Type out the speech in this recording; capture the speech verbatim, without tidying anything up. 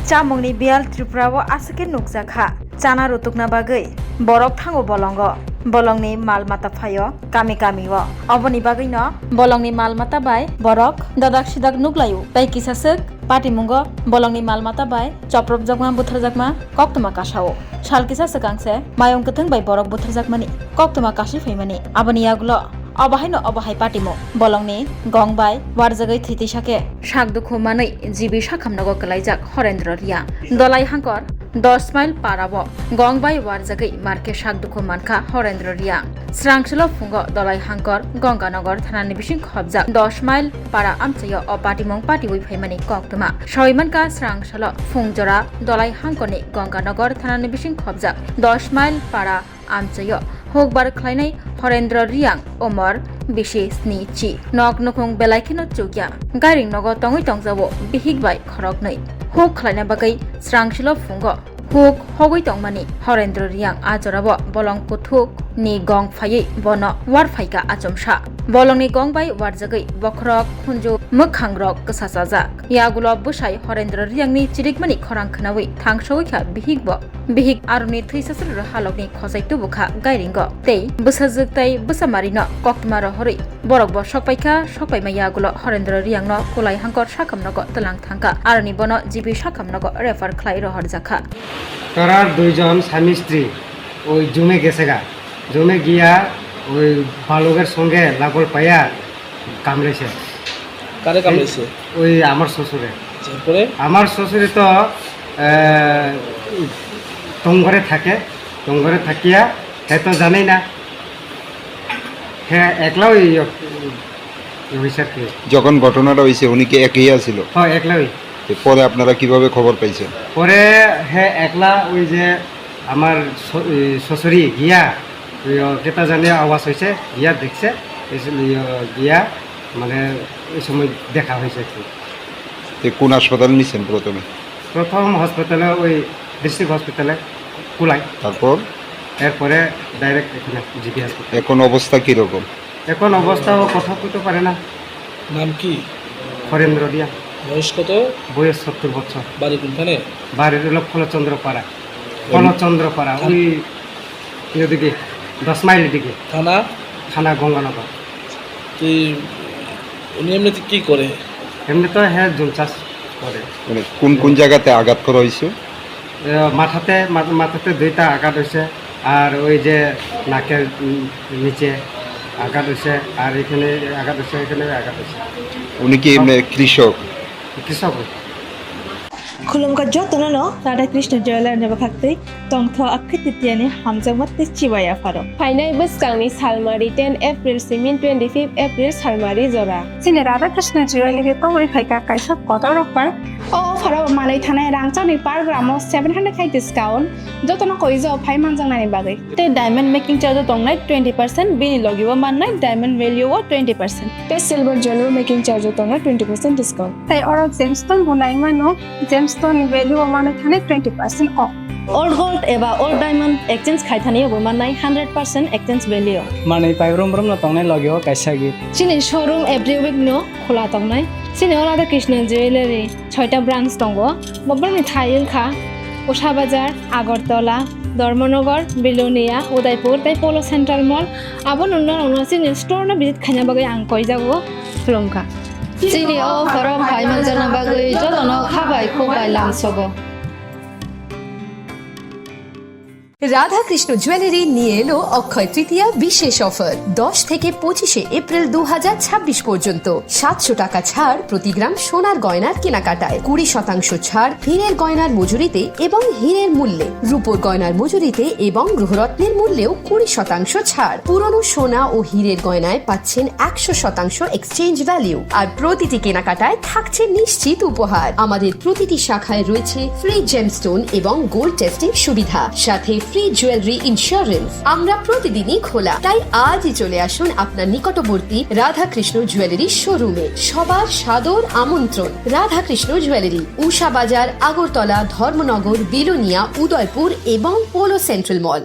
Chamungni biyal Tripura o aswk khe nukjak kha. Chana rutukna bagwi borok thango bolongo. Bolongni mal mata phaio kami kami o. Oboni bagwino bolongni mal mata bai borok dadak sidak nuklaio. Tei kisa swk patimungo bolongni mal mata bai chopropjakma butharjakma koktwma kasao. Sal kisa swkang se mayung kwthwng bai borok butharjakmani koktwma kasui phaimani. Aboni yagulo obo haino obo hai patimung. Bolongni gong bai warjagwi thwi twi sakhe sak dukhu manwi G B sakhamnogo kwlaijak Horendro Riang. Dolai hangkor dos mile para o gong bai warjagwi markhe sak dukhu mankha Horendro Riang. Srangsilo phungo Dolai hangkor Gonganagar thanani bising khobjak dos mile para amchaio o patimung patiwi phaimani koktwma. Sawi mankha srangsilo phung jora Dolai hangkorni Gonganagar thanani bising khobjak dos mile para amchaio hukbar khlainai Horendro Riang, umor bisi sni chi. Nok nukhung belai kheno chukya. Gairing nogo tongwi tongjago bihik bai khoroknwi. Huk khlaina bagwi srangsilo phungo huk hogwi tongmani Horendro Riang a jorao bolong kuthuk ni gong phaiwi bono war phaikha achomsa. Bolongni gong bai warjagwi bokhorok, khunju, mwkhangrok kwsachajak. Yagulo bwsai Horendro Riangni chirikmani khorang khnawi thangsogwi kha bihik bo. Bihik aroni thwi sasrwrw halokni khosai tubu kha gairingo. Tei bwsajwk tei bwsamarino koktwma rohorwi borok bo sokpaikha, sokpaima yagulo Horendro Riangno kulai hangkor sakhamnogo twlang thangkha. Aroni bono G B sakhamnogo refer khlai rohorjakha. তারা দুইজন স্বামী স্ত্রী ওই জুমে গেছে গা। জুমে গিয়া ওই বালকের সঙ্গে লাঙল পাইয়া কামড়েছে। কারে কামড়েছে? ওই আমার শ্বশুরে। আচ্ছা, এরপরে? আমার শ্বশুরে তো, আহ, টংঘরে থাকে, টংঘরে থাকিয়া হে তো জানেই না। হ্যাঁ, একলা ওই, ওই হয়েছে আর কি। যখন ঘটনাটা হয়েছে, উনি কি একাই আছিল? হ্যাঁ, একলা ওই। তো পরে আপনারা কিভাবে খবর পাইছেন? পরে হে একলা ওই যে আমার শ-, এই শ্বশুরি গিয়া, ওই, ও, কেটা জানে আওয়াজ হয়েছে, গিয়া দেখছে, এসে, ওই, ও, গিয়া, মানে, ওই সময় দেখা হয়েছে আর কি। তো কোন হাসপাতালে নিছেন প্রথমে? প্রথম হসপিটালে, ওই ডিস্ট্রিক্ট হসপিটালে কুলাই। তারপর? এরপরে ডাইরেক্ট এখানে জিবি হসপিটাল। এখন অবস্থা কিরকম? এখন অবস্থা ও কথা কইতে পারে না। নাম কি? হরেন্দ্র রিয়া। বয়স কত? বয়স সত্তর বছর। বাড়ি কোনখানে? বাড়ি হলো ফলচন্দ্রপাড়া। এম- ফলচন্দ্রপাড়া, থান- ওই ওদিকে, দশ মাইলের দিকে। থানা? থানা গঙ্গানগর। তো এই উনি এমনিতে কি করে? এমনি তো হ্যাঁ জুম চাষ করে। মানে কোন কোন জায়গাতে আঘাত করা হয়েছে? এ, মাথাতে, মা-, মাথাতে দুইটা আঘাত হয়েছে, আর ওই যে নাকের, উম, নিচে আঘাত হয়েছে, আর এখানে আঘাত হয়েছে, এখানে আঘাত হয়েছে। উনি কি, মানে, কৃষক? কৃষক। Khulumkha jotono no Radha Krishna Jewellery ni bwkhaktwi tongtho Akhe Titiani hamjakma tei chibai yapharo. Phainai bwskangni salmari ten April simin twenty fifth April salmari jora. Chini Radha Krishna Jewellery tongwi phaikha kaisa kotor offer. O offer o manwi thanai rangchakni per gram o seven hundred khai discount, jotono koijo phai manjaknani bagwi. Tei diamond making charge o tongnai twenty percent, bini logi o mannai diamond value o twenty percent. Tei silver jewelry making charge o tongnai twenty percent discount. Tei oro gemstone bo naimano, gemstone ni value o manwi thanai twenty percent off. Old gold eba old diamond exchange khai thani bo mannai hundred percent exchange value. Manwi pai brum brum no tongnai logi o kaisa gift. Chini showroom every week no khula tongnai. Chini o Radha Krishna Jewellery. Soita branch tongo. Bobrokni thai wngkha Usha Bazar, Agartala, Dharmanagar, Belonia, Udaipur tei Polo Central Mall. Abo nungno nungno chini store no visit khaina bagwi ang koijago, khulumkha. Chini o borok hai manjakna bagwi jotono kha bai khuk bai lamsogo. Radhakrishna jewellery নিয়ে এলো অক্ষয় তৃতীয়া বিশেষ অফার। দশ থেকে পঁচিশে এপ্রিল দু হাজার ছাব্বিশ পর্যন্ত সাতশো টাকা ছাড় প্রতি গ্রাম সোনার গয়নার কেনাকাটায়, কুড়ি শতাংশ ছাড় হীরের গয়নার মজুরিতে এবং হীরের মূল্যে, রূপোর গয়নার মজুরিতে এবং গ্রহরত্নের মূল্যেও কুড়ি শতাংশ ছাড়। পুরনো সোনা ও হীরের গয়নায় পাচ্ছেন একশো শতাংশ এক্সচেঞ্জ ভ্যালু, আর প্রতিটি কেনাকাটায় থাকছে নিশ্চিত উপহার। আমাদের প্রতিটি শাখায় রয়েছে ফ্রি জেমস্টোন এবং গোল্ড টেস্টিং সুবিধা, সাথে ফ্রি জুয়েলারি ইন্স্যুরেন্স। আমরা প্রতিদিনই খোলা, তাই আজই চলে আসুন আপনার নিকটবর্তী রাধাকৃষ্ণ জুয়েলারি শোরুমে। সবার সাদর আমন্ত্রণ। রাধাকৃষ্ণ জুয়েলারি, উষা বাজার, আগরতলা, ধর্মনগর, বিলোনিয়া, উদয়পুর এবং পোলো সেন্ট্রাল মল।